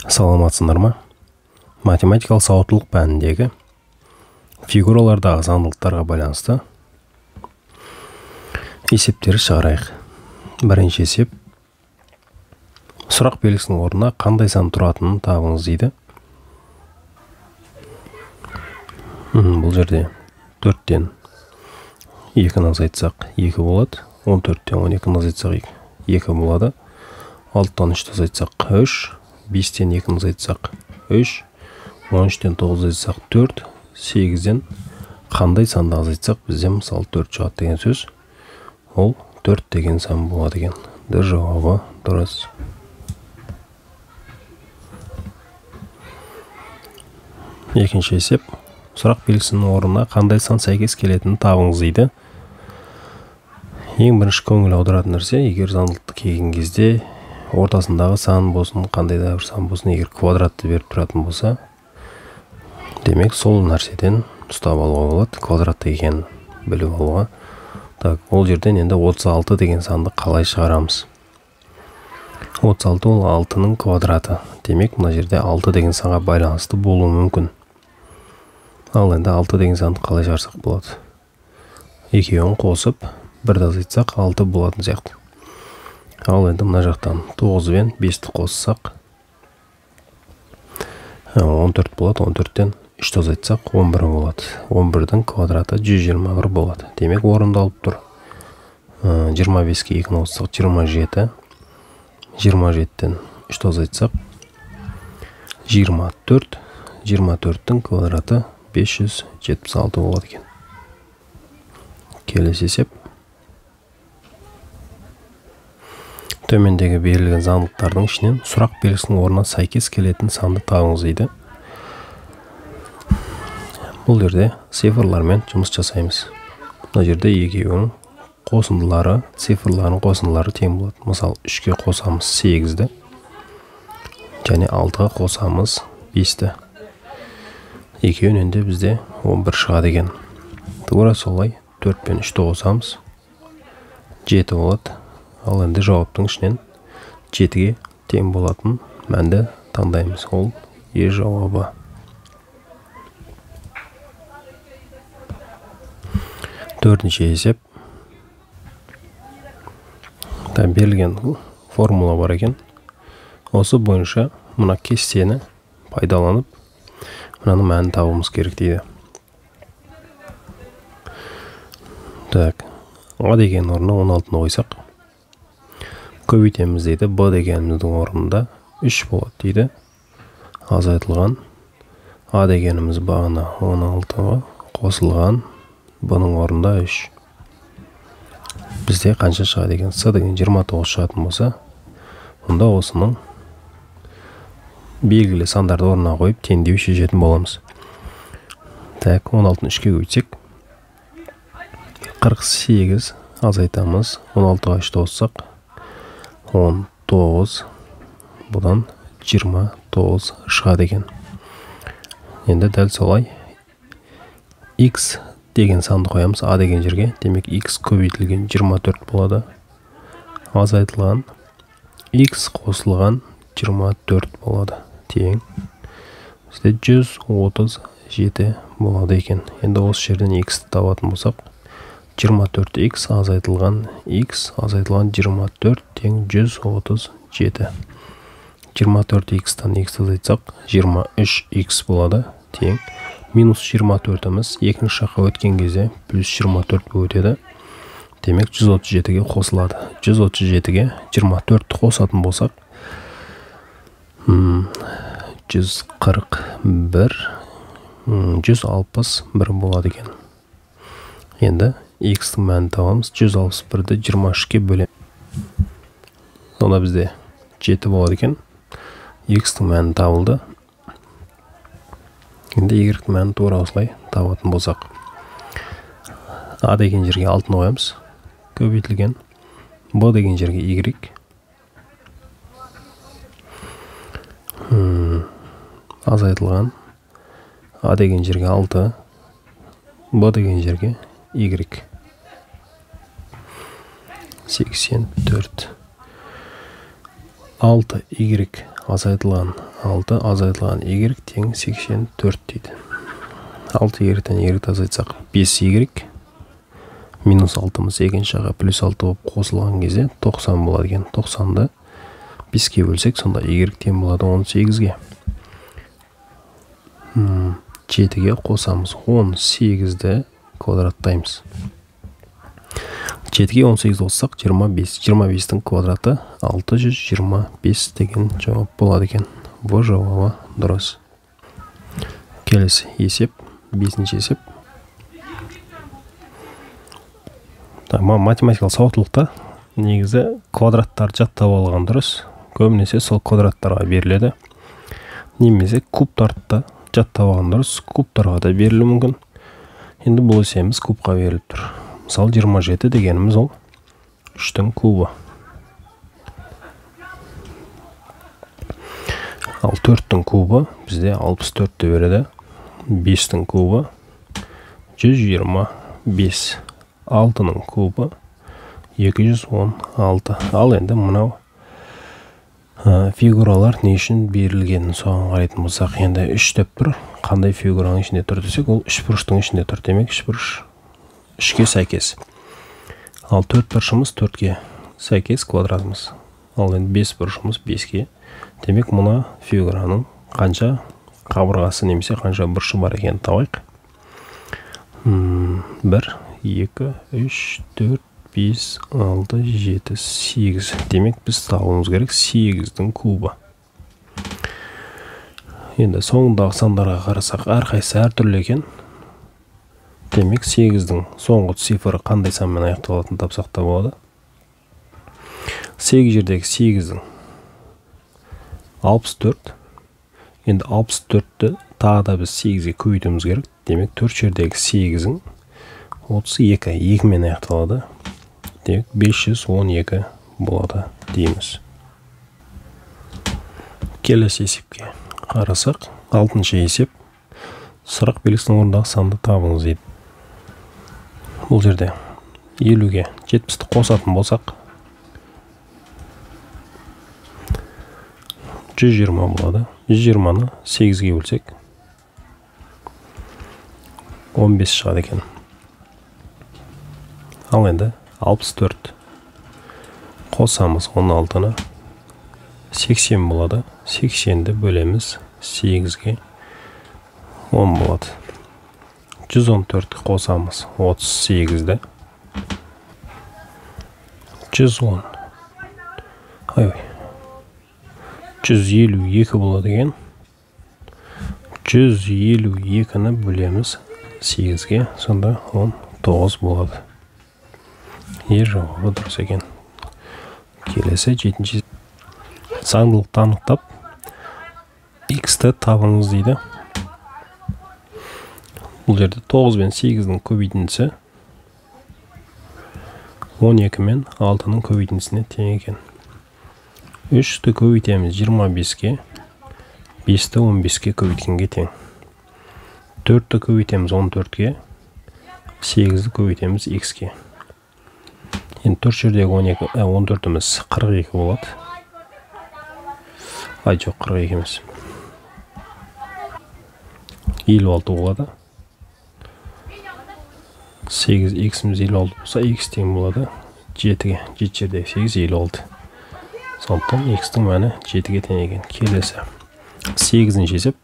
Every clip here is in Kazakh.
Саламатсыңдар ма? Математикалық сауаттылық пәніндегі фигуралардағы заңдылықтарға байланысты есептері шығарайық. Бірінші есеп. Сұрақ белгісінің орнына қандай сан тұратынын табыңыз дейді. Бұл жерде 4-тен 2-ні азайтсақ 2 болады. 14-тен 12-ні азайтсақ 2 болады. 6-тан 3-ті азайтсақ 3, 5-тен 2-ні азайтсақ 3, 13-тен 9 азайтсақ 4, 8-ден қандай санды азайтсақ бізде мысалы 4 шығады деген сөз. Ол 4 деген сан болады екен. Д жауабы дұрыс. Екінші есеп. Сұрақ белгісінің орнына қандай сан сәйкес келетінін табыңыз дейді. Ең бірінші көңіл аударатын нәрсе, егер заңдылықты келген кезде ортасындағы сан болсын, қандай да бір сан болсын, егер квадратты беріп тұратын болса, демек сол нәрседен ұстап алуға болады, квадратты екенін біліп алуға. Так, ол жерден енді 36 деген санды қалай шығарамыз? 36 ол 6-ның квадраты. Демек, мына жерде 6 деген санға байланысты болуы мүмкін. Ал енді 6 деген санды қалай шығарсақ болады? Екеуін қосып, бірді азайтсақ 6 болатын сияқты. Ал енді мына жақтан 9 бен 5-ті қоссақ 14 болады. 14-тен 3-ті азайтсақ 11 болады. 11-дің квадраты 121 болады. Демек орындалып тұр. 25-ке 2-ні қоссақ 27. 27-тен 3-ті азайтсақ 24. 24-тің квадраты 576 болады екен. Келесі есеп. Төмендегі берілген заңдылықтардың ішінен сұрақ белгісінің орнына сәйкес келетін санды табыңыз дейді. Бұл жерде цифрлармен жұмыс жасаймыз. Мына жерде екеуінің қосындылары, цифрларының қосындылары тең болады. Мысалы, 3-ке қосамыз 8-ді және 6-ға қосамыз 5-ті. Екеуінен де бізде 11 шығады екен. Тура солай 4 пен 3-ті қосамыз, 7 болады. Ал енді жауаптың ішінен 7-ге тең болатын мәнді таңдаймыз. Ол Е жауабы. Төртінші есеп. Берілген формула бар екен. Осы бойынша мына кестені пайдаланып, мынаның мәнін табуымыз керек дейді. Так, А деген орнына 16-ны қойсақ, көбейтеміз дейді. Б дегеніміздің орнында 3 болады дейді. Азайтылған А дегеніміз бағана 16-ға қосылған Б-ның орнында 3. Бізде қанша шығады екен? С деген 29 шығатын болса, онда осының белгілі сандарды орнына қойып теңдеу шешетін боламыз. Так, 16-ны 3-ке көбейтсек 48 азайтамыз. 16-ға 3-ті қоссақ 19, бұдан 29 шығады екен. Енді дәл солай x деген санды қоямыз А деген жерге. Демек x көбейтілген 24 болады. Азайтылған x қосылған 24 болады. Тең бізде 137 болады екен. Енді осы жерден x-ті табатын болсақ, 24x азайтылған x азайтылған 24 тең 137. 24x-тан x азайтсақ 23x болады. Тең минус 24-іміз екінші жаққа өткен кезде плюс 24 болып өтеді. Демек 137-ге қосылады. 137-ге 24-ті қосатын болсақ 141, 161 болады екен. Енді x-тің мәнін табамыз. 161-ді 23-ке бөлеміз. Сонда бізде 7 болады екен. X-тің мәні табылды. Енді y-тің мәнін тура осылай табатын болсақ, А деген жерге 6-ны қоямыз, көбейтілген Б деген жерге y, азайтылған А деген жерге 6, Б деген жерге y. 84. 6y азайтылған 6 азайтылған y тең 84 дейді. 6 y-тен y азайтсақ 5 y минус 6-мыз екінші жаққа плюс 6 болып қосылған кезде 90 болады екен. 90-ды 5-ке бөлсек, сонда y тең болады 18-ге. 7-ге қосамыз 18-ді квадраттаймыз. 7-ге 18 қоссақ 25. 25-тің квадраты 625 деген жауап болады екен. В жауабы дұрыс. Келесі есеп, 5-ші есеп. Математикалық сауаттылықта негізі квадраттарды жаттап алған дұрыс. Көбінесе сол квадраттарға беріледі. Немесе кубтарды да жаттап алған дұрыс, кубтарға да берілуі мүмкін. Енді бұл есебіміз кубқа беріліп тұр. Мысалы 27 дегеніміз ол 3-тің кубы. Ал 4-тің кубы бізде 64-ті береді. 5-тің кубы 125. 6-ның кубы 216. Ал енді мынау фигуралар не үшін берілгенін соған қарайтын болсақ, енді 3 деп тұр. Қандай фигураның ішінде тұр десек, ол 3 бұрыштың ішінде тұр. Демек 3 бұрыш 3-ке сәйкес. Ал 4 бұрышымыз 4-ке сәйкес квадратымыз. Ал енді 5 бұрышымыз 5-ке. Демек мына фигураның қанша қабырғасы немесе қанша бұрышы бар екенін табайық. 1, 2, 3, 4, 5, 6, 7, 8. Демек біз табуымыз керек 8-дің кубы. Енді соңындағы сандарға қарасақ, әрқайсысы әртүрлі екен. Демек 8-дің соңғы цифры қандай санмен аяқталатынын тапсақ та болады. 8 жердегі 8-дің 64. Енді 64-ті тағы да біз 8-ге көбейтуіміз керек. Демек 4 жердегі 8-дің 32, 2-мен аяқталады. Демек 512 болады дейміз. Келесі есепке қарасақ, 6-шы есеп. Сұрақ белгісінің орнындағы санды табыңыз дейді. Бұл жерде 50-ге 70-ті қосатын болсақ 120 болады. 120-ны 8-ге бөлсек 15 шығады екен. Ал енді 64 қосамыз 16-ны 80 болады. 80-ді бөлеміз 8-ге 10 болады. 114 қосамыз 38-ді 110. Ой, 152 болады екен. 152-ні бөлеміз 8-ге, сонда 19 болады. Жауабы дұрыс екен. Келесі 7-ші заңдылықты анықтап x-ті табыңыз дейді. Бұл жерде 9 мен 8-дің көбейтіндісі 12 мен 6-ның көбейтіндісіне тең екен. 3-ті көбейтеміз 25-ке, 5-ті 15-ке көбейткенге тең. 4-ті көбейтеміз 14-ке, 8-ді көбейтеміз x-ке. Енді 4 жердегі 14-іміз 42 болады. Ай, жоқ, 42 емес. 56 болады. 8 x-іміз 56 болса, x тең болады 7-ге. 7 жердегі 8 56. Сондықтан x-тің мәні 7-ге тең екен. Келесі 8-ші есеп.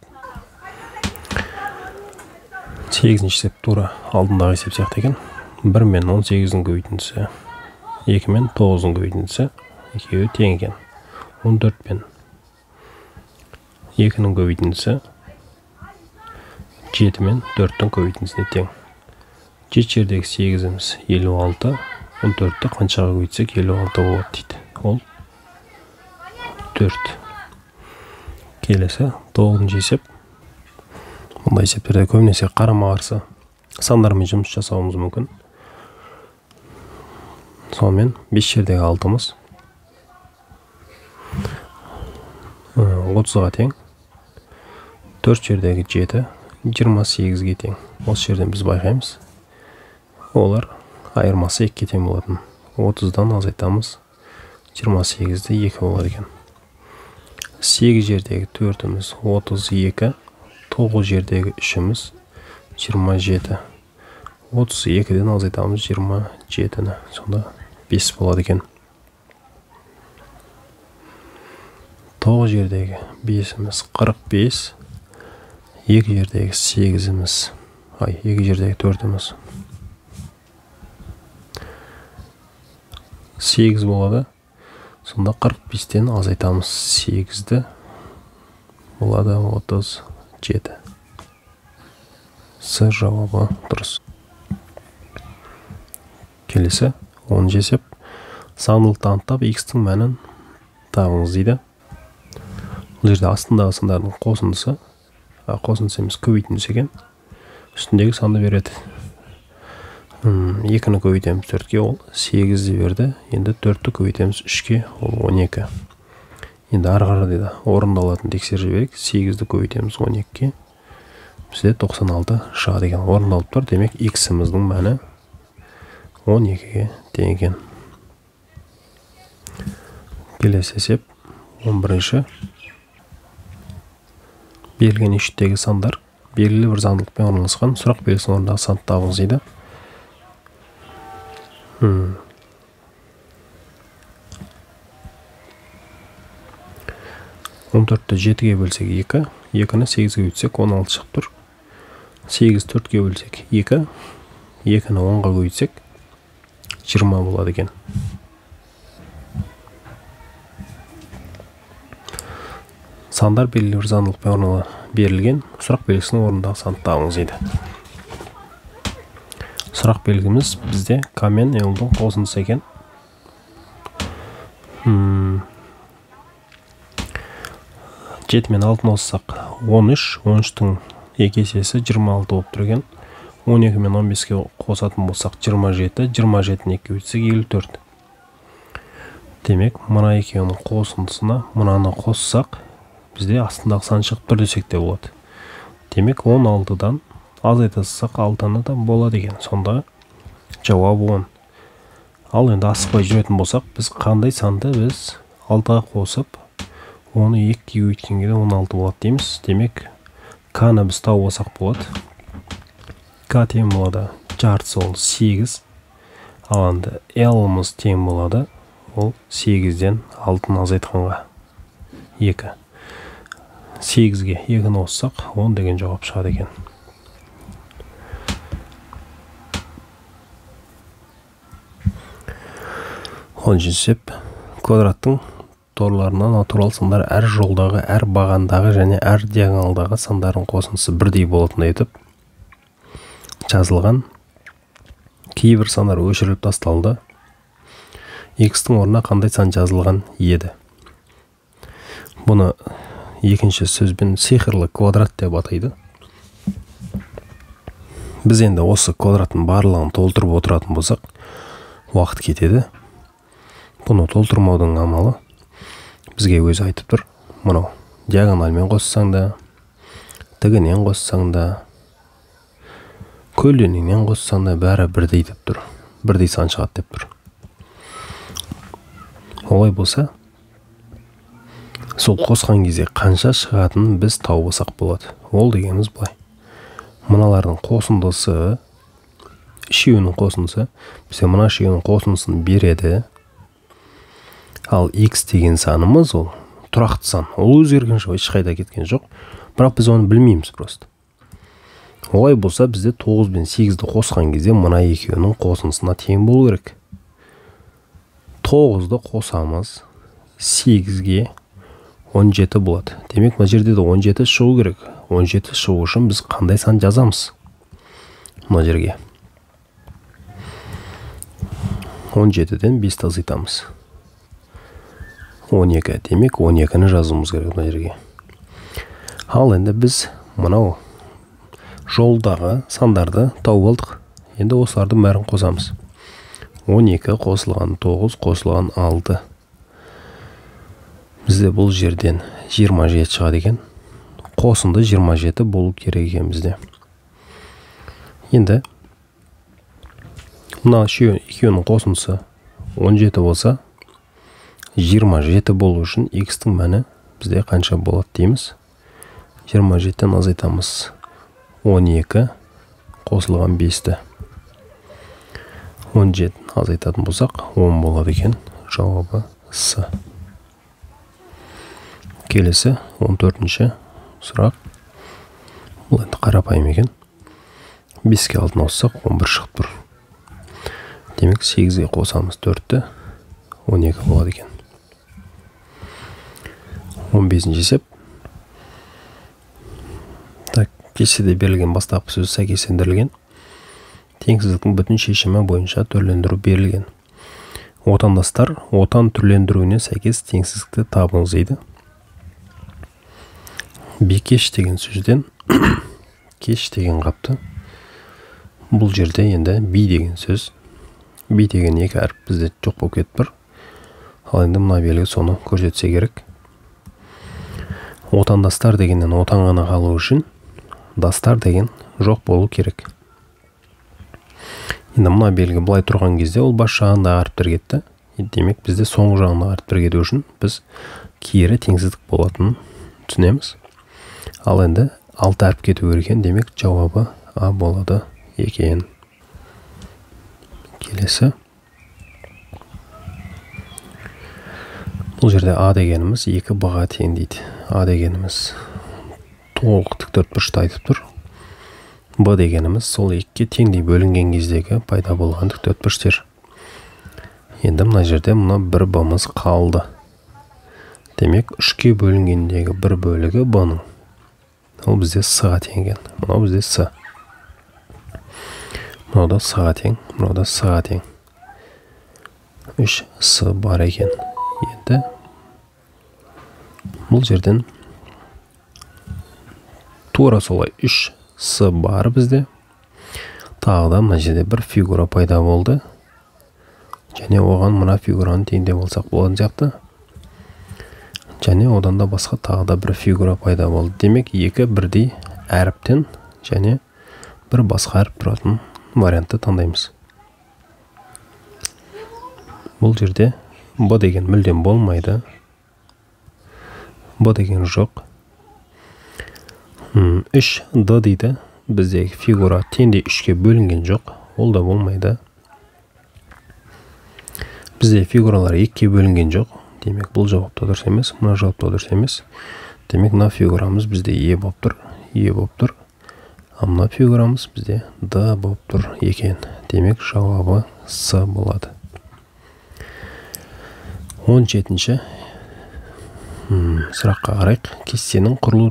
8-ші есеп тура алдындағы есеп сияқты екен. 1 мен 18-дің көбейтіндісі 2 мен 9-ның көбейтіндісі екеуі тең екен. 14 пен 2-нің көбейтіндісі 7 мен 4-тің көбейтіндісіне тең. 7 жердегі 8-іміз 56, 14-ті қаншаға көбейтсек 56 болады дейді. Ол 4. Келесі 9-шы есеп. Мұндай есептерде көбінесе қарама-қарсы сандармен жұмыс жасауымыз мүмкін. Сонымен 5 жердегі 6-ымыз 30-ға тең. 4 жердегі 7 28-ге тең. Осы жерден біз байқаймыз, олар айырмасы 2-ге тең болатын. 30-дан азайтамыз 28-ді 2 болады екен. 8 жердегі 4-іміз 32, 9 жердегі 3-іміз 27. 32-ден азайтамыз 27-ні. Сонда 5 болады екен. 9 жердегі 5-іміз 45, 2 жердегі 8-іміз, 2 жердегі 4-іміз 8 болады. Сонда 45-тен азайтамыз 8-ді, болады 37. С жауабы дұрыс. Келесі 10 есеп. Заңдылықты анықтап, x-тің мәнін табыңыз дейді. Бұл жерде астындағы сандардың қосындысы, қосындысы емес, көбейтіндісі екен. Үстіндегі санды береді. 2-ні көбейтеміз 4-ке, ол 8-ді берді. Енді 4-ті көбейтеміз 3-ке, ол 12. Енді ары қарай дейді, орындалатын тексеріп жіберейік. 8-ді көбейтеміз 12-ке. Бізде 96 шығады екен. Орындалып тұр. Демек, x-іміздің мәні 12-ге тең екен. Келесі есеп 11-ші. Берілген есептегі сандар белгілі бір заңдылықпен орналасқан. Сұрақ белгісінің орнындағы санды табыңыз дейді. Он төртті 7-ге бөлсек 2, 2-ні 8-ге бөлсек 16 шығып тұр. 8 4-ге бөлсек 2, 2-ні 10-ға көбейтсек 20 болады екен. Сандар белгілі бір заңдылықпен берілген. Сұрақ белгісінің орнындағы санды табыңыз дейді. Сұрақ белгіміз бізде К мен Л-дің қосындысы екен. 7 мен 6-ны қоссақ 13, 13-тің 2 есесі 26 болып тұр екен. 12 мен 15-ке қосатын болсақ 27, 27-ні 2-ге бөлсек 54. Демек, мына екеуінің қосындысына мынаны қоссақ, бізде астындағы сан шығып тұр десек те болады. Демек, 16-дан азайтсақ 6-ны да болады екен. Сонда жауап 10. Ал енді асықпай жүретін болсақ, біз қандай санды біз 6-ға қосып, оны 2-ге көбейткенге де 16 болады дейміз. Демек, К-ны біз тауып алсақ болады. К тең болады жартысы ол 8. Ал енді Л-ымыз тең болады ол 8-ден 6-ны азайтқанға 2. 8-ге 2-ні қоссақ 10 деген жауап шығады екен. Оныншы есеп. Квадраттың торларына натурал сандар әр жолдағы, әр бағандағы және әр диагоналдағы сандардың қосындысы бірдей болатындай етіп жазылған. Кейбір сандар өшіріліп тасталды. X-тің орнына қандай сан жазылған еді? Бұны екінші сөзбен сиқырлы квадрат деп атайды. Біз енді осы квадраттың барлығын толтырып отыратын болсақ, уақыт кетеді. Бұны толтырмаудың амалы бізге өзі айтып тұр. Мынау диагональмен қоссаң да, тігінен қоссаң да, көлденеңнен қоссаң да бәрі бірдей деп тұр. Бірдей сан шығады деп тұр. Олай болса, сол қосқан кезде қанша шығатынын біз тауып алсақ болады. Ол дегеніміз былай. Мыналардың қосындысы, үшеуінің қосындысы, бізге мына үшеуінің қосындысын береді. Ал x деген санымыз ол тұрақты сан. Ол өзгерген жоқ, ешқайда кеткен жоқ. Бірақ біз оны білмейміз просто. Олай болса, бізде 9 бен 8-ді қосқан кезде мына екеуінің қосындысына тең болу керек. 9-ды қосамыз, 8-ге 17 болады. Демек, мына жерде де 17 шығу керек. 17 шығу үшін біз қандай сан жазамыз? Мына жерге 17-ден 5-ті азайтамыз. 12. Демек, 12-ні жазуымыз керек мына жерге. Ал енді біз мынау жолдағы сандарды тауып алдық. Енді осылардың бәрін қосамыз. 12 қосылған 9 қосылған 6. Бізде бұл жерден 27 шығады екен. Қосынды 27 болу керек екен бізде. Енді мына екеуінің қосындысы 17 болса, 27 болу үшін x-тің мәні бізде қанша болады дейміз. 27-тен азайтамыз 12 қосылған 5-ті. 17 азайтатын болсақ 10 болады екен. Жауабы С. Келесі 14-ші сұрақ. Бұл енді қарапайым екен. 5-ке 6-ны қоссақ 11 шығып тұр. Демек 8-ге қосамыз 4-ті, 12 болады екен. 15-ші есеп. Так, кестеде берілген бастапқы сөз сәйкестендірілген. Теңсіздіктің бүтін шешімі бойынша түрлендіру берілген. Отандастар отан түрлендіруіне сәйкес теңсіздікті табыңыз дейді. Бекеш деген сөзден кеш деген қапты. Бұл жерде енді би деген сөз. Би деген екі әріп бізде жоқ болып кетіп тұр. Ал енді мына белгі соны көрсетсе керек. Отандастар дегеннен отан ғана қалу үшін дастар деген жоқ болу керек. Енді мына белгі былай тұрған кезде ол бас жағындағы әріптер кетті. Демек бізде соңғы жағындағы әріптер кету үшін біз кері теңсіздік болатынын түсінеміз. Ал енді 6 әріп кету керек екен, демек жауабы А болады екен. Келесі. Бұл жерде А дегеніміз 2 Б-ға тең дейді. А дегеніміз толық тік төртбұрышты айтып тұр. Б дегеніміз сол 2-ге теңдей бөлінген кездегі пайда болған тік төртбұрыштер. Енді мына жерде мына бір Б-мыз қалды. Демек 3-ке бөлінгендегі бір бөлігі Б-ның. Ол бізде С-ға тең екен. Мынау бізде С. Мынау да С-ға тең, мынау да С-ға тең. 3 С бар екен. Енді бұл жерден тура солай 3 С бар бізде. Тағы да мына жерде бір фигура пайда болды. Және оған мына фигураны теңдеп алсақ болатын сияқты. Және одан да басқа тағы да бір фигура пайда болды. Демек екі бірдей әріптен және бір басқа әріп тұратын вариантты таңдаймыз. Бұл жерде Б деген мүлдем болмайды. Б деген жоқ. 3 Д дейді. Біздегі фигура теңдей 3-ке бөлінген жоқ. Ол да болмайды. Бізде фигуралар 2-ке бөлінген жоқ. Демек бұл жауап та дұрыс емес, мына жауап та дұрыс емес. Демек мына фигурамыз бізде Е болып тұр, Е болып тұр. Ал мына фигурамыз бізде Д болып тұр екен. Демек жауабы С болады. 17-ші сұраққа қарайық. Кестенің құрылу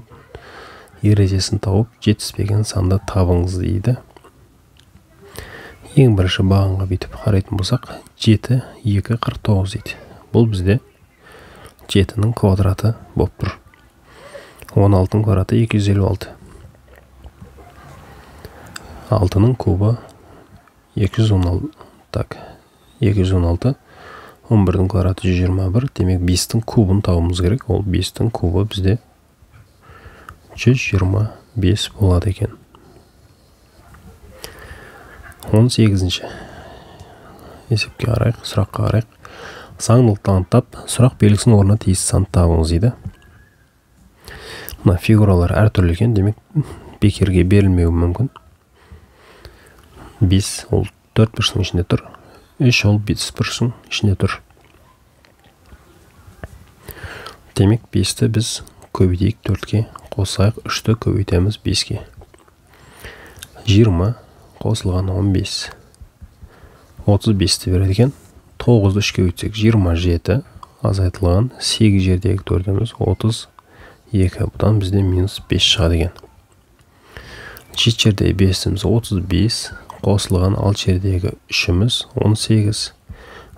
ережесін тауып, жетіспеген санды табыңыз дейді. Ең бірінші бағанға бүйтіп қарайтын болсақ, 7, 2, 49 дейді. Бұл бізде 7-нің квадраты болып тұр. 16-ның квадраты 256. 6-ның кубы 216. Так, 216. 11-дің квадраты 121. Демек 5-тің кубын табуымыз керек. Ол 5-тің кубы бізде 125 болады екен. 18-ші есепке қарайық, сұраққа қарайық. Заңдылықты анықтап, сұрақ белгісінің орнына тиісті санды табыңыз дейді. Мына фигуралар әртүрлі екен, демек бекерге берілмеуі мүмкін. 5 ол 4 бұрыштың ішінде тұр. 3 ол 5 бұрыштың ішінде тұр. Демек 5-ті біз көбейтейік 4-ке, қосайық 3-ті көбейтеміз 5-ке. 20 қосылған 15. 35-ті береді екен. 9-ды 3-ке көбейтсек 27, азайтылған 8 жердегі 4-іміз 32. Бұдан бізде минус 5 шығады екен. 7 жердегі 5-іміз 35, қосылған 6 жердегі 3-іміз 18,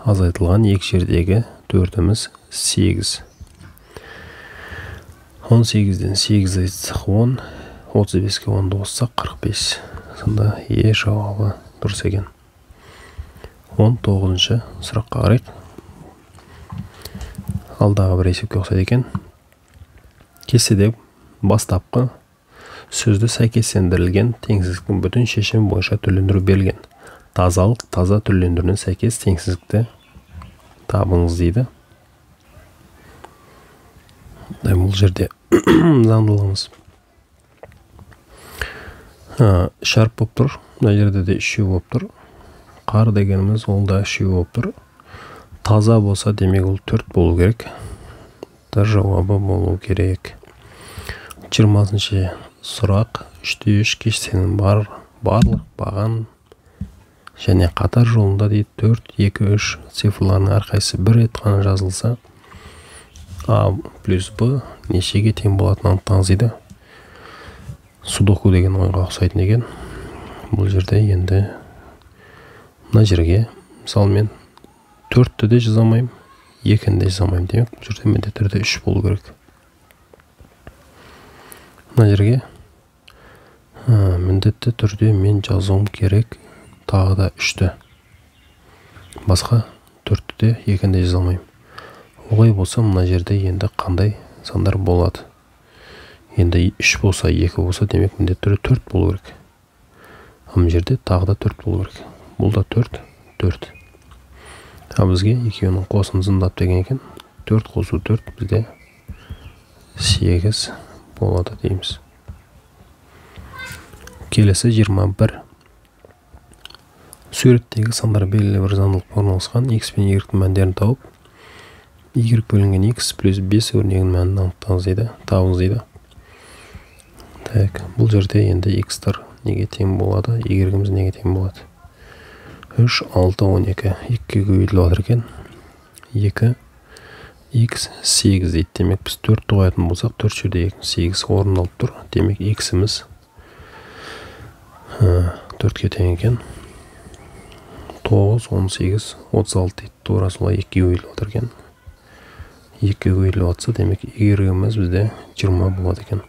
азайтылған 2 жердегі 4-іміз 8. 18-ден 8 азайтсақ 10, 35-ке 10-ды қоссақ 45. Сонда Е жауабы дұрыс екен. 19-шы сұраққа қарайық. Алдағы бір есепке ұқсайды екен. Кестеде бастапқы сөзді сәйкестендірілген теңсіздіктің бүтін шешімі бойынша түрлендіру берілген. Тазалық таза түрлендіруіне сәйкес теңсіздікті табыңыз дейді. Бұл жерде заңдылығымыз үш әріп болып тұр. Мына жерде де үшеу болып тұр. Қар дегеніміз ол да үшеу болып тұр. Таза болса, демек ол 4 болу керек. Д жауабы болу керек. 20-шы сұрақ. 3-те 3 кестенің барлық баған және қатар жолында дейді 4, 2, 3 цифрларының әрқайсысы бір рет қана жазылса, А плюс Б нешеге тең болатынын анықтаңыз дейді. Судоку деген ойынға ұқсайтын екен. Бұл жерде енді мына жерге мысалы мен 4-ті де жаза алмаймын, 2-ні де жаза алмаймын. Демек бұл жерде міндетті түрде 3 болу керек. Мына жерге міндетті түрде мен жазуым керек тағы да 3-ті. Басқа 4-ті де 2-ні де жаза алмаймын. Олай болса мына жерде енді қандай сандар болады? Енді 3 болса, 2 болса, демек міндетті түрде 4 болу керек. Мына жерде тағы да 4 болу керек. Бұл да 4, 4. А бізге екеуінің қосындысын тап деген екен. 4 қосу 4 бізде 8 болады дейміз. Келесі 21. Суреттегі сандар белгілі бір заңдылықпен орналасқан x пен y-тің мәндерін тауып, y бөлінген x плюс 5 өрнегінің мәнін анықтаңыз дейді, табыңыз дейді. Так, бұл жерде енді x-тар неге тең болады, y-іміз неге тең болады? 3, 6, 12. 2-ге көбейтіліп жатыр екен. 2, x 8 дейді. Демек біз 4-ті қоятын болсақ, 4 жерде 2, 8 орын алып тұр. Демек x-іміз 4-ке тең екен. 9, 18, 36 дейді. Тура солай 2-ге көбейтіліп жатыр екен. 2-ге көбейтіліп жатса, демек y-іміз бізде 20 болады екен.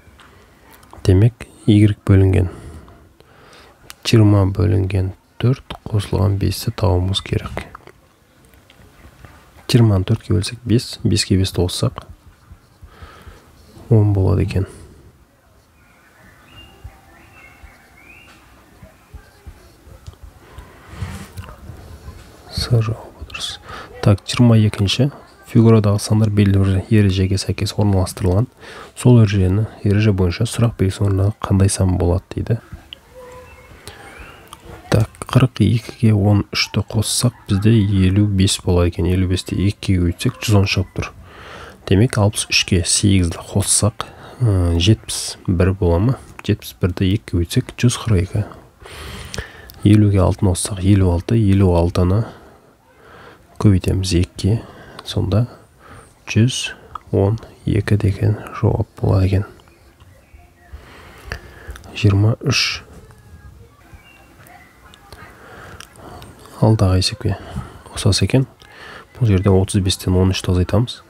Демек y бөлінген 20 бөлінген 4 қосылған 5-ті табуымыз керек. 20-ны 4-ке бөлсек 5, 5-ке 5-ті қоссақ 10 болады екен. С жауабы дұрыс. Так, 22-ші. Фигурадағы сандар белгілі бір ережеге сәйкес орналастырылған. Сол ереже бойынша сұрақ белгісінің орнына қандай сан болады дейді. Так, 42-ге 13-ті қоссақ бізде 55 болады екен. 55-ті 2-ге көбейтсек 110 шығып тұр. Демек 63-ке 8-ді қоссақ 71 бола ма? 71-ді 2-ге көбейтсек 142. 50-ге 6-ны қоссақ 56, 56-ны көбейтеміз 2-ге. Сонда 112 деген жауап болады екен. 23. Алдағы есепке ұқсас екен. Бұл жерде 35-тен 13-ті азайтамыз.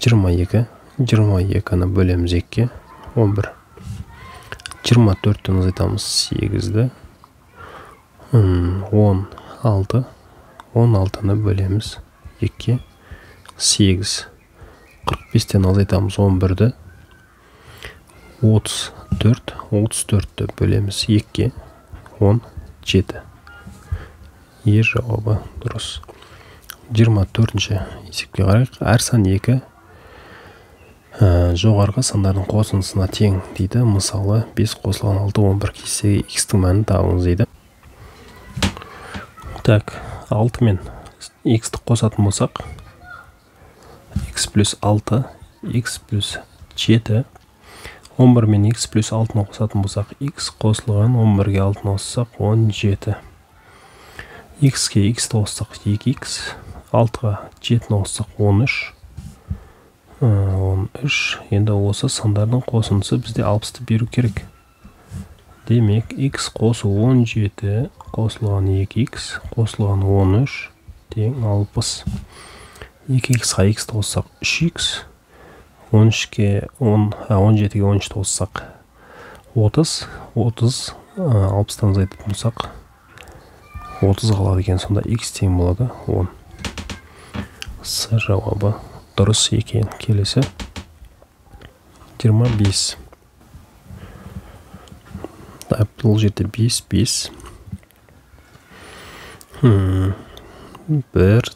22, 22-ні бөлеміз 2-ге, 11. 24-тен азайтамыз 8-ді, 16. 16-ны бөлеміз 2-ге, 8. 45-тен азайтамыз 11-ді, 34. 34-ті бөлеміз 2-ге, 17. Е жауабы дұрыс. 24-ші есепке қарайық. Әр сан 2 жоғарғы сандардың қосындысына тең дейді. Мысалы 5 қосылған 6, 11 кестеге x-тің мәнін табыңыз дейді. Так, 6 мен x-ті қосатын болсақ, x плюс 6, x плюс 7, 11 мен x плюс 6-ны қосатын болсақ, x қосылған 11-ге 6-ны қоссақ 17. X-ке x-ті қоссақ 2x, 6-ға 7-ні қоссақ 13. 13. Енді осы сандардың қосындысы бізде 60-ты беру керек. Демек, x қосу 17 қосылған 2x қосылған 13 тең 60. 2x-ға x-ті қоссақ 3x, 13-ке 17-ге 13-ті қоссақ 30, 30, 60-тан азайтатын болсақ 30 қалады екен. Сонда x тең болады 10. С жауабы дұрыс екен. Келесі 25. Бұл жерде 5, 5. 1,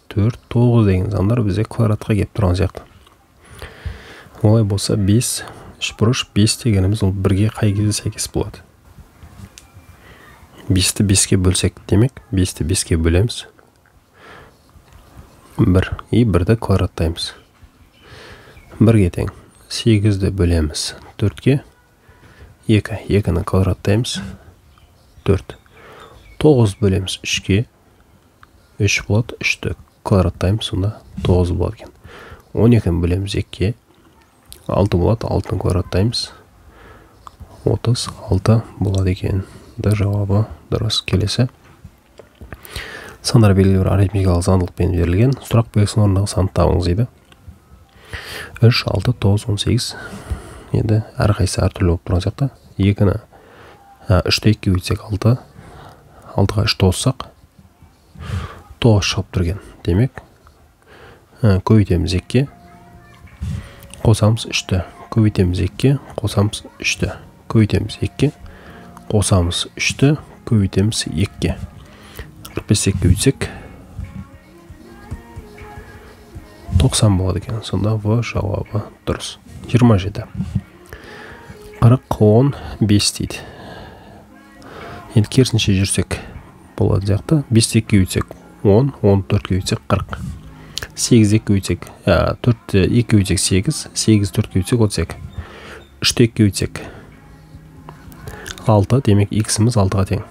4, 9 деген сандар бізде квадратқа келіп тұрған сияқты. Олай болса 5, үшбұрыш 5 дегеніміз ол 1-ге қай кезде сәйкес болады? 5-ті 5-ке бөлсек, демек 5-ті 5-ке бөлеміз. 1 и 1-ді квадраттаймыз. 1-ге тең. 8-ді бөлеміз 4-ке. 2, 2-ні квадраттаймыз. 4. 9 бөлеміз 3-ке. 3 болады, 3-ті квадраттаймыз, сонда 9 болады екен. 12-ні бөлеміз 2-ке. 6 болады, 6-ны квадраттаймыз. 36 болады екен. Д жауабы дұрыс. Келесі. Сандар белгілі бір арифметикалық заңдылықпен берілген. Сұрақ белгісінің орнындағы санды табыңыз дейді. 3, 6, 9, 18. Енді әрқайсысы әртүрлі болып тұрған сияқты. 2-ні 3-ті 2-ге көбейтсек 6. 6-ға 3 қоссақ 9 шығып тұр екен. Демек, көбейтеміз 2-ге, қосамыз 3-ті. Көбейтеміз 2-ге, қосамыз 3-ті. Көбейтеміз 2-ге, қосамыз 3-ті, көбейтеміз 2-ге. 45 2-ге көбейтсек 90 болады екен. Сонда В жауабы дұрыс. 27. 40, 10, 5 дейді. Енді керісінше жүрсек болады сияқты. 5-ті 2-ге көбейтсек 10, 14-ке көбейтсек 40. 8-ді 2-ге көбейтсек, 4-ті 2-ге көбейтсек 8, 8 4-ке көбейтсек 32. 3-ті 2-ге көбейтсек 6, демек x-іміз 6-ға тең.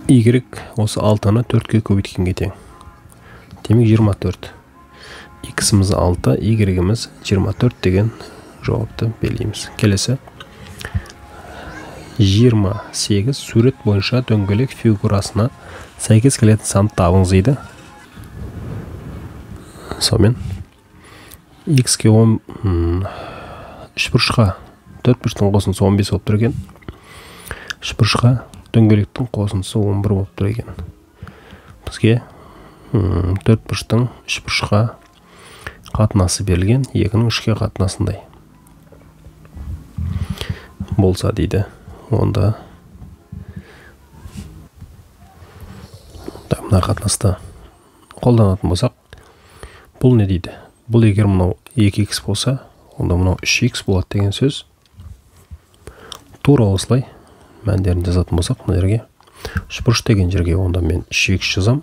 Y осы 6-ны 4-ке көбейткенге тең. Демек 24. X-іміз 6, Y-іміз 24 деген жауапты белгілейміз. Келесі. 28 сурет бойынша дөңгелек фигурасына сәйкес келетін санды табыңыз дейді. Сонымен x-ке 10, үшбұрышқа төртбұрыштың қосындысы 15 болып тұр екен. Үшбұрышқа дөңгелектің қосындысы 11 болып тұр екен. Бізге төртбұрыштың үшбұрышқа қатынасы берілген, 2-нің 3-ке қатынасындай болса дейді. Онда мына қатынасты қолданатын болсақ, бұл не дейді? Бұл егер мынау 2х болса, онда мынау 3х болады деген сөз. Тура осылай мәндерін жазатын болсақ, мына жерге үшбұрыш деген жерге онда мен 3х жазам,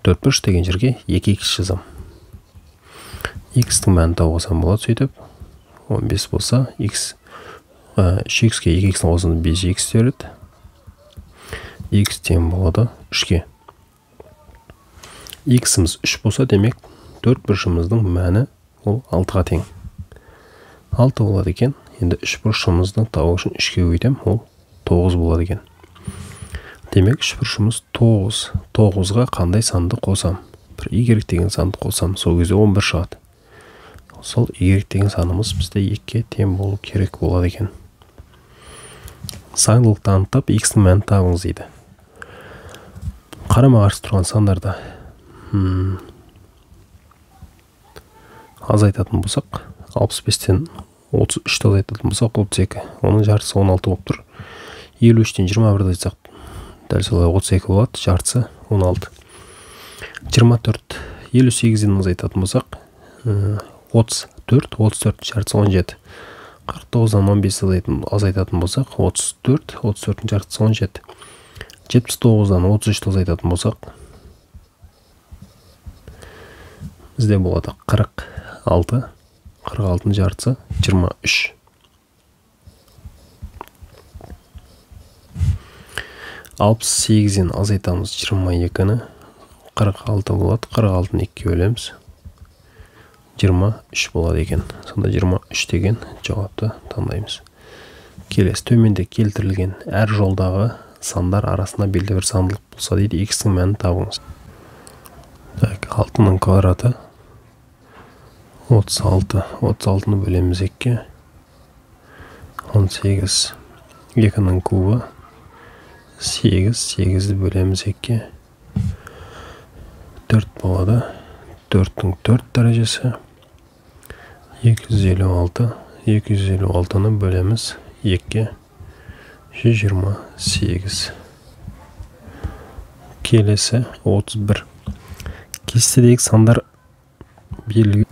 төртбұрыш деген жерге 2х жазам. Х-тің мәнін тауып алсам болады. Сөйтіп 15 болса, х 3х-ке 2х-ның қосынды 5х береді. Х тең болады 3-ке. Х-іміз 3 болса, демек төрт бұрышымыздың мәні ол 6-ға тең. 6 болады екен. Енді үш бұрышымызды табу үшін 3-ке көбейтем, ол 9 болады екен. Демек үш бұрышымыз 9. 9-ға қандай санды қосам? Бір y деген санды қосам, сол кезде 11 шығады. Сол y деген санымыз бізде 2-ге тең болу керек болады екен. Заңдылықты анықтап, x-ның мәнін табыңыз дейді. Қарама-қарсы тұрған сандарды азайтатын болсақ, 65-тен 33-ті азайтатын болсақ, 32. Оның жартысы 16 болып тұр. 53-тен 21-ді азайтсақ, дәл солай 32 болады, жартысы 16. 24, 58-ден азайтатын болсақ, 34, 34 жартысы 17. 49-дан 15-ті азайтатын болсақ, 34, 34-дің жартысы 17. 79-дан 33-ті азайтатын болсақ, бізде болады 46, 46-ның жартысы 23. 68-ден азайтамыз 22-ні, 46 болады, 46-ны 2-ге бөлеміз, 23 болады екен. Сонда 23 деген жауапты таңдаймыз. Келесі, төменде келтірілген әр жолдағы сандар арасында белгілі бір заңдылық болса дейді, x-ның мәнін табыңыз. Так, 6-ның квадраты 36, 36-ны бөлеміз 2-ге, 18, 2-ның кубы 8, 8-ді бөлеміз 2-ге, 4 болады, 4-тің 4 дәрежесі 256, 256-ны бөлеміз 2-ге, 128. Келесі 31. Кестедегі сандар белгілі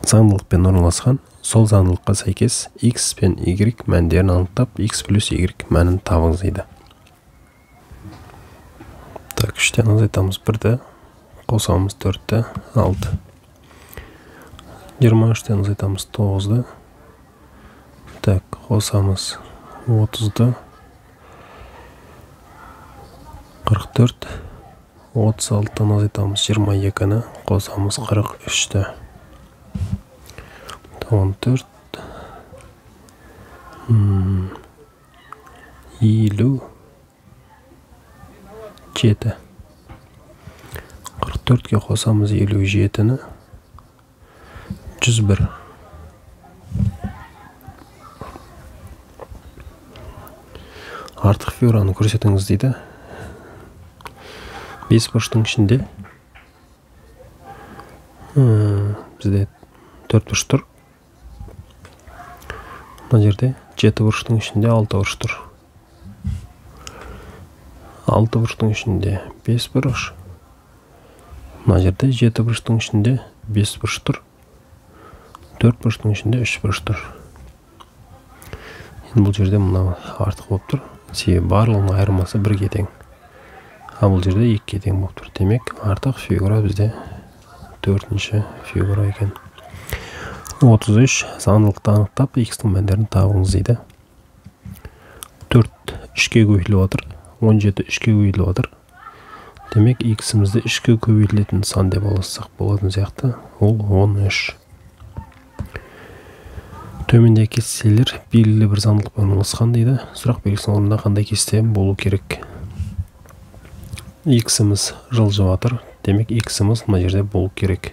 заңдылықпен орналасқан. Сол заңдылыққа сәйкес x пен y мәндерін анықтап, x плюс y мәнін табыңыз дейді. Так, 3-тен азайтамыз 1-ді, қосамыз 4-ті, 6. 23-тен азайтамыз 9-ды. Так, қосамыз 30-ды. 44. 36-тан азайтамыз 22-ні, қосамыз 43-ті. 14. 57. 44-ке қосамыз 57-ні. 101. Артық фигураны көрсетіңіз дейді. 5 бұрыштың ішінде бізде 4 бұрыш тұр. Мына жерде 7 бұрыштың ішінде 6 бұрыш тұр. 6 бұрыштың ішінде 5 бұрыш. Мына жерде 7 бұрыштың ішінде 5 бұрыш тұр. 4 бұрыштың ішінде 3 бұрыш тұр. Енді бұл жерде мынау артық болып тұр. Себебі барлығының айырмасы 1-ге тең. А бұл жерде 2-ге тең болып тұр. Демек, артық фигура бізде 4-ші фигура екен. 33. Заңдылықты анықтап, x-тің мәндерін табыңыз дейді. 4 3-ке көбейтіліп отыр. 17 3-ке көбейтіліп отыр. Демек, x-імізді 3-ке көбейтілетін сан деп алсақ болатын сияқты. Ол 13. Төмендегі кестелер белгілі бір заңдылықпен орналасқан дейді. Сұрақ белгісінің орнында қандай кесте болу керек? X-іміз жылжып жатыр. Демек, X-іміз мына жерде болу керек.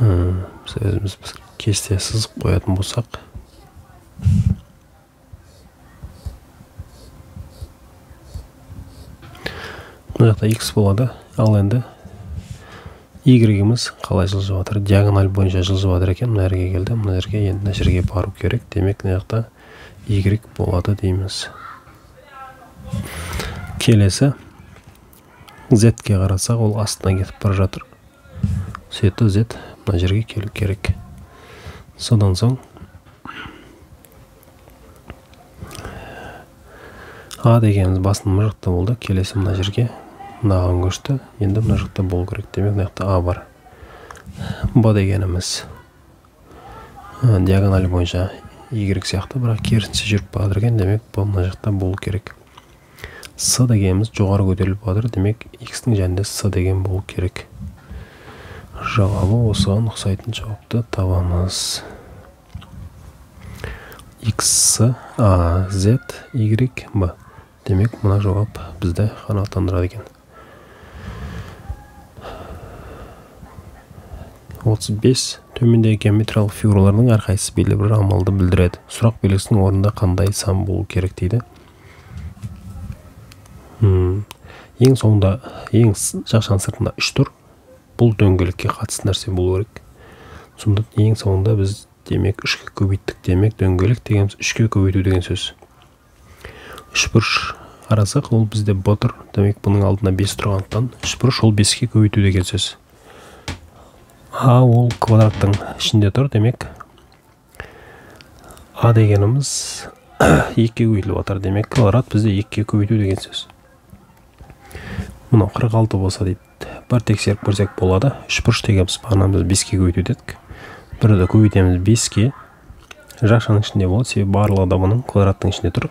Біз өзіміз кесте сызып қоятын болсақ, мына жақта X болады. Ал енді Y-іміз қалай жылжып жатыр? Диагональ бойынша жылжып жатыр екен. Мына жерге келді, мына жерге, енді мына жерге бару керек. Демек, мына жақта Y болады дейміз. Келесі Z-ке қарасақ, ол астына кетіп бара жатыр. Сөйтіп Z мына жерге келу керек. Содан соң А дегеніміз басының мына жақта болды. Келесі мына жерге мынаған көшті. Енді мына жақта болу керек. Демек, мына жақта А бар. Б дегеніміз диагональ бойынша Y сияқты, бірақ керісінше жүріп бара жатыр екен. Демек, Б мына жақта болу керек. С дегеніміз жоғары көтеріліп жатыр. Демек, X-тің жанында С деген болу керек. Жауабы осыған ұқсайтын жауапты табамыз. X, A, Z, Y, B. Демек, мына жауап бізді қанағаттандырады екен. 35. Төмендегі геометриялық фигуралардың әрқайсысы белгілі бір амалды білдіреді. Сұрақ белгісінің орнында қандай сан болу керек дейді. Ең соңында, ең жақшаның сыртында 3 тұр. Бұл дөңгелекке қатысты нәрсе болу керек. Сонда ең соңында біз демек 3-ке көбейттік. Демек дөңгелек дегеніміз 3-ке көбейту деген сөз. 3 бұрыш қарасақ, ол бізде Б тұр. Демек бұның алдына 5 тұрғандықтан 3 бұрыш ол 5-ке көбейту деген сөз. А ол квадраттың ішінде тұр. Демек А дегеніміз 2-ке көбейтіліп жатыр. Демек квадрат бізде 2-ке көбейту деген сөз. Мынау 46 болса дейді. Бір тексеріп көрсек болады. 3 бұрыш дегеніміз бағана біз 5-ке көбейту дедік. Бірді көбейтеміз 5-ке. Жақшаның ішінде болады, себебі барлығы да бұның квадраттың ішінде тұр.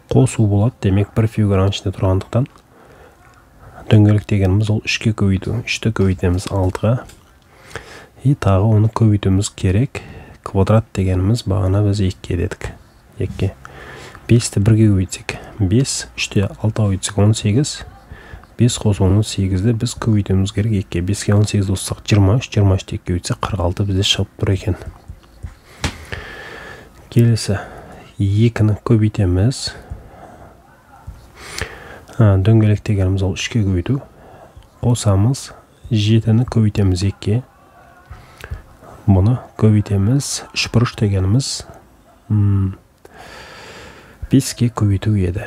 Қосу болады, демек бір фигураның ішінде тұрғандықтан дөңгелек дегеніміз ол 3-ке көбейту. 3-ті көбейтеміз 6-ға. И тағы оны көбейтуіміз керек. Квадрат дегеніміз бағана біз 2-ке дедік. 2-ке. 5-ті 1-ге көбейтсек 5, 3-те 6-ға көбейтсек 18. 5 қосу 18-ді біз көбейтуіміз керек 2-ке. 5-ке 18 қоссақ 23, 23-ті 2-ге көбейтсек 46 бізде шығып тұр екен. Келесі 2-ні көбейтеміз. Дөңгелек дегеніміз ол 3-ке көбейту. Қосамыз 7-ні көбейтеміз 2-ке. Бұны көбейтеміз. 3 бұрыш дегеніміз 5-ке көбейту еді.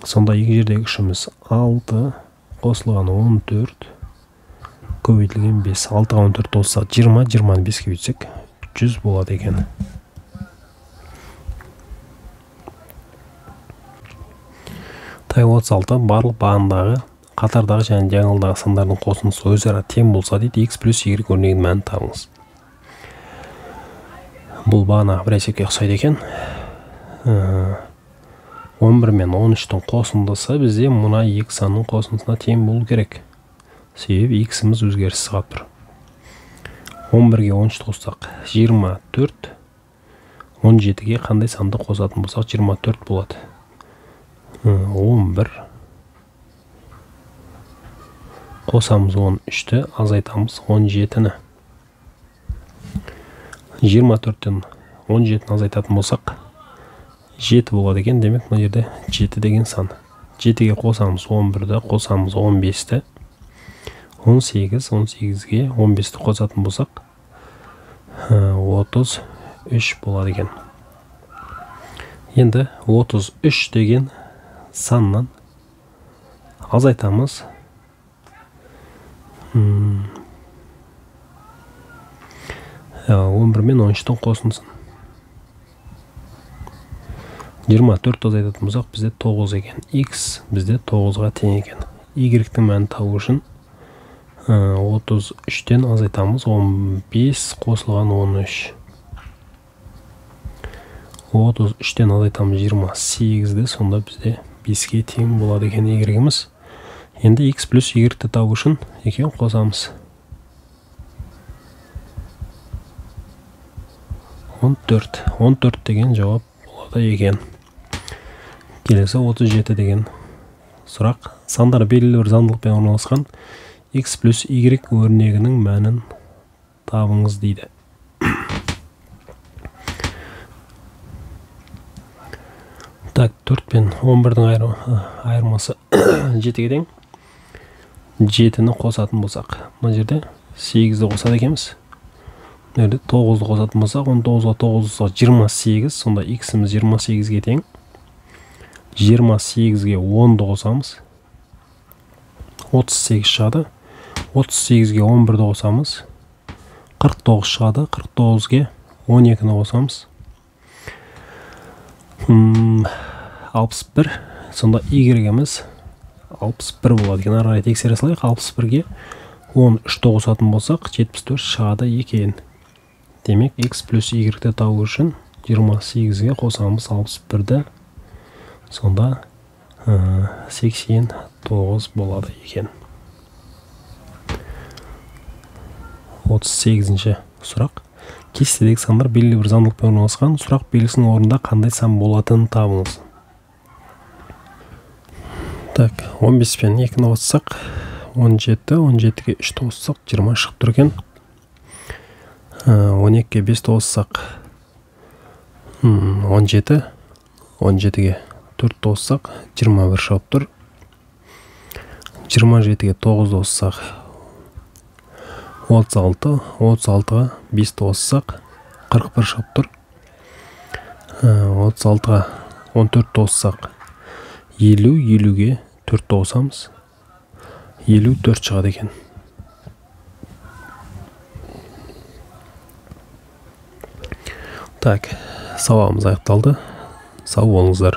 Сонда екі жердегі үшіміз 6 қосылған 14 көбейтілген 5. 6-ға 14 қоссақ 20, 20-ны 5-ке көбейтсек 100 болады екен. Тай 36 барлық бағандағы, қатардағы және диагоналдағы сандардың қосындысы өзара тең болса дейді, x плюс y өрнегінің мәнін табыңыз. Бұл бағанағы бір есепке ұқсайды екен. 11 мен 13-тің қосындысы бізде мына екі санның қосындысына тең болу керек. Себебі x-іміз өзгеріссіз қалып тұр. 11-ге 13 қоссақ 24, 17-ге қандай санды қосатын болсақ 24 болады. 11 қосамыз 13-ті, азайтамыз 17-ні. 24-тен 17-ні азайтатын болсақ 7 болады екен. Демек мына жерде 7 деген сан. 7-ге қосамыз 11-ді, қосамыз 15-ті. 18, 18-ге 15-ті қосатын болсақ 33 болады екен. Енді 33 деген саннан азайтамыз 11 мен 13-тің қосындысын. 24 азайтатын болсақ бізде 9 екен. X бізде 9-ға тең екен. Y-тің мәнін табу үшін 33-тен азайтамыз 15 қосылған 13. 33-тен азайтамыз 28-ді, сонда бізде 5-ке тең болады екен Y-іміз. Енді X плюс Y-ті табу үшін екеуін қосамыз. 14. 14 деген жауап болады екен. Келесі 37 деген сұрақ. Сандар белгілі бір заңдылықпен орналасқан X плюс Y өрнегінің мәнін табыңыз дейді. Так, 4 пен 11-дің айырмасы 7-ге тең. 7-ні қосатын болсақ, мына жерде 8-ді қосады екенбіз. Мына жерде 9-ды қосатын болсақ, 19-ға 9 қоссақ 28, сонда x-іміз 28-ге тең. 28-ге 10-ды қосамыз. 38 шығады. 38-ге 11-ді қосамыз. 49 шығады. 49-ге 12-ні қосамыз. 61. Сонда y-іміз 61 болады екен. Ары қарай тексере салайық. 61-ге 13-ті қосатын болсақ 74 шығады екен. Демек x плюс y-ті табу үшін 28-ге қосамыз 61-ді. Сонда 89 болады екен. 38-ші сұрақ. Кестедегі сандар белгілі бір заңдылықпен орналасқан. Сұрақ белгісінің орнында қандай сан болатынын табыңыз. Так, 15 пен 2-ні қоссақ 17, 17-ге 3-ті қоссақ 20 шығып тұр екен. 12-ге 5-ті қоссақ 17, 17-ге 4-ті қоссақ 21 шығып тұр. 27-ге 9-ды қоссақ 36, 36-ға 5-ті қоссақ 41 шығып тұр. 36-ға 14-ті қоссақ 50, 50-ге 4-ті қосамыз. 54 шығады екен. Так, сабағымыз аяқталды. Сау болыңыздар.